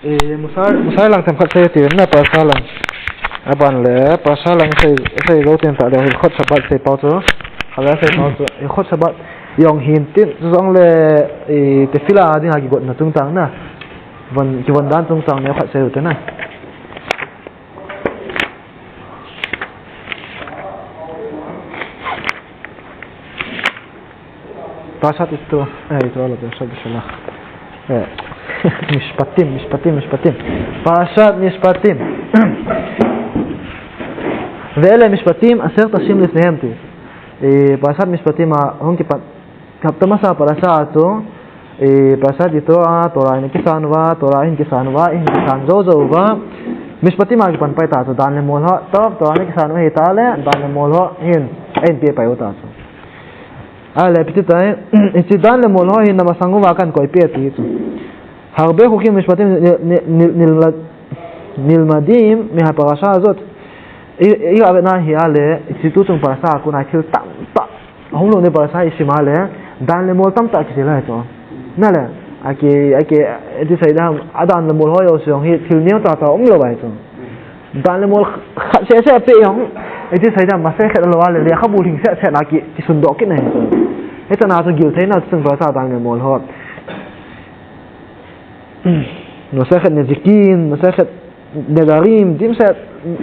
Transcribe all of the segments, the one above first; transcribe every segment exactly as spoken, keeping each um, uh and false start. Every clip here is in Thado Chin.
Eh, Musar, Musar lang themkhat sei ti na, parasha lang. Aban le, parasha lang sei, sei jou tin ta le, Hilchot Shabbat sei pau chu. Hala sei pau chu, Hilchot Shabbat jong hin tin, chu jong le, eh, tefillah dinga kigotna chungchang na. Von, kivon dan chungchang le khat sei u te na. Parashat Yitro, eh, Yitro lo, Parashat Beshalach. Eh, Mishpatim, Mishpatim, Mishpatim. Parashat Mishpatim. Ve'ele Mishpatim asher tashim lifnehem ti. Eh, Parashat Mishpatim a hung kipat, hapta masa parasha chu, eh, Parashat Yitro a Torah in kisan uva, Torah in kisan uva, in kisan jou jou uva. Mishpatim a kipan pai ta chu, dan le mol ho, tah Torah in kisan uva hi ta le, dan le mol ho hin, in pe pai u ta chu. Ale, piti tai, hiche dan le mol ho hi namasang uva kahin koi peh ti chu. Harbe chukim mishpatim nil-, nil-, nil-, nilmadim mihaparasha azot. I, i, ave na hi ale, hiche tuchung parasha a kona thil tamtah. Hung lou ni parasha i sim ale, dan le mol tamtah kisei lai chu. Na le, aki, aki, iti seidam, adan le mol ho jouse jong hi thil neo tah tah um lou vai chu. Dan le mol khat seh seh pe jong, iti seidam, maseh khat lou a le, lekhabu lhing seh seh na ki, kisun doh kit na hi chu. Hiche na chu gil thei na chu chung parasha dan le mol ho. Maseh khat Nezikin, maseh khat Nedarim, dim seh,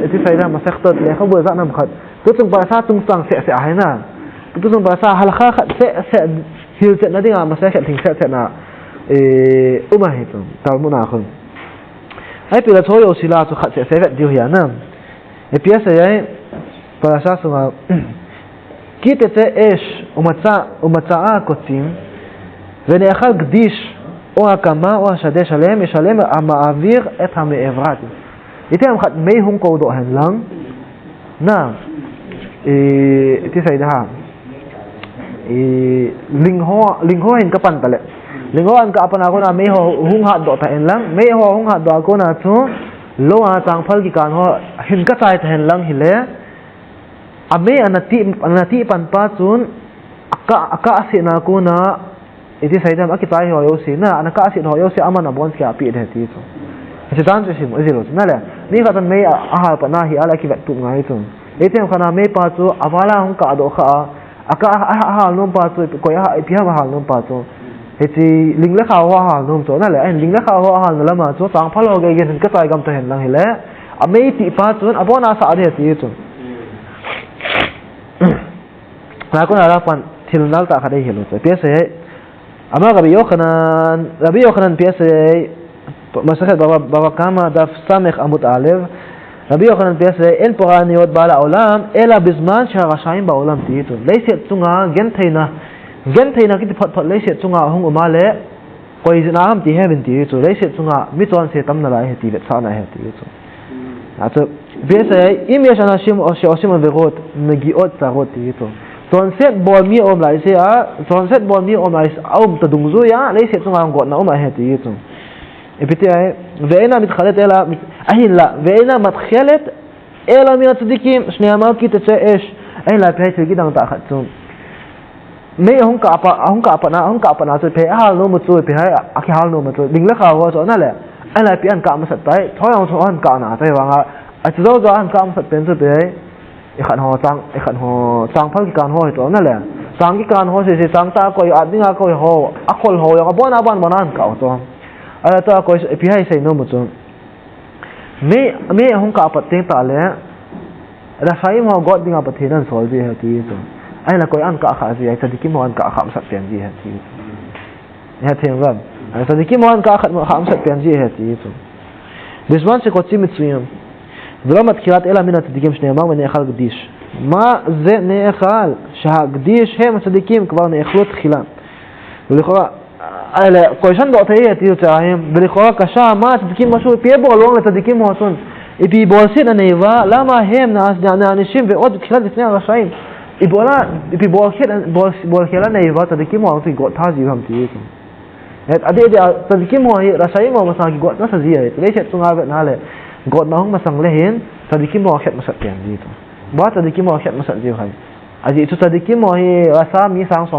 iti seidam, maseh khat lekhabu jat nam khat. Tuchung parasha chungchang seh seh ahi na. Tuchung parasha halakha khat seh seh, hilchetna dinga, maseh khat lhing seh seh na, eh, um ahi chu, Talmud a khun. Ahi pila cho jouse la chu khat seh seh vet diu hi a na. Ipi asei ai, parasha sunga, Ki tetzeh esh umatza, umatza'a kotzim, vene'echal kdish, o hakama, o hashadeh shalem, yishalem hama'avir et hame'eva ti. Itiham khat mei hung kou doh hen lang. Na, i, iti seidam. I, ling ho, ling ho hin kapan ta le. Ling ho hin kapan a kona mei ho hung hat doh ta hen lang. Mei ho hung hat doh a kona chu, lou a changphal kikan ho hin kachai ta hen lang hile. Amei ana ti, ana ti pan pa chun, aka, akahsetna kona, iti seidam, akichai ho jouse na, ana kahset ho jouse, aman abonus kia pe de ti chu. Hiche dan chu sim, ijil u chu na le. Mi khat in mei a, ahal pat na hi, ala kivet tup ngai chu. Itiham khat na mei pa chu, avala hung kah doh kha a, aka, a, ahal nom pa chu, koi a, ipi ham ahal nom pa chu. Hiche ling le khao ho ahal nom chu, na le, ahin ling le khao ho ahal na lama chu, changphal ho gei gei hin kachai gam ta hen lang hile, amei ti pa chun, abonus asa de ti chu. Nakon ala pan thil nal tah khat eihil u chu. Ipi asei ai. Amar Rabbi Yochanan, Rabbi Yochanan ipi asei ai. Masechet Bava, Bava Kama daf sameh amud alev. Rabbi Yochanan ipi asei ai. Ein poraniyot ba'a le'olam, ela bizman sheharasha'im ba'olam ti chu. Leiset chunga gentheina, gentheina kiti phot phot leiset chunga hung um a le. Koi jeh a ham ti he uvin ti chu, leiset chunga mi chonse tam nalai ahi ti vetsahna ahi ti chu. Achu, ipi asei ai, im yesh anashim she'osim averot megi'ot tzarot ti chu. Chonset bol mi aum lai jeh a, chonset bol mi aum lai jeh a, aum ta dungjui a, leiset chunga gotna um ahi ti chu. Ipi ti ai, ve'eina mitchalet ela, ahinla, ve'eina mitchalet ela min hatzadikim, shnei hama'ot ki tetzeh esh, ahinla ipi hai thil kidang tah khat chu. Mei ahung kah pat, ahung kah pat na, ahung kah pat na chu ipi hai ahal nom u chu, ipi hai akihal nom u chu, ling le khao ho chu na le. Ahinla ipi ahin kah masat tai, thoi jong chu ahin kah na tai vang a, achu jou jou ahin kah masat pen chu ipi hai, ikhat ho chang, ikhat ho changphal kikan ho hi chu na le. Chang kikan ho sese, chang tah koi, at dinga koi ho, akhol ho jong abon abon bon ahin kah u chu. Ahinla tua koi ipi hai sei nom u chu. Mei, mei ahung kah pat teng tah le, Rashaim ho got dinga Pathen in asol ji ahi ti chu. Ahinla koi ahin kah kha ji ahi, tzadikim ho ahin kah kha masat pen ji ahi ti chu. Ahi thei uvem. Tzadikim ho ahin kah kha masat pen ji ahi ti chu. Bizman shekotzim mitzuyim. Ve'lo mitchilat ela min hatzadikim shnei hama'ot vene'echal kdish. Ma ze ne'echal, shehakdish hem hatzadikim kvar ne'echlu tchila. Ve'lo Ahile, question doh thei ahi ti chu ahi, ve'lo kasha ma tzadikim ashu, ipi bol vang le tzadikim ho chun. Ipi bolset anei uva, lama hem na'anishim ve'ot mitchilat lifnei harasha'im. Ibola, ipi bolset, bol, bolkhel anei uva, tzadikim ho chu kigot tha ji u ham ti chu. Adeh, adeh a, tzadikim ho hi, rashaim ho masang kigot nasa ji ahi, leiset chunga vet na le, gotna hung masang le hin, tzadikim ho khet masat pen ji chu. Ba tzadikim ho khet masat ji u ham. Ajeh chu tzadikim ho hi, rasha mi sang som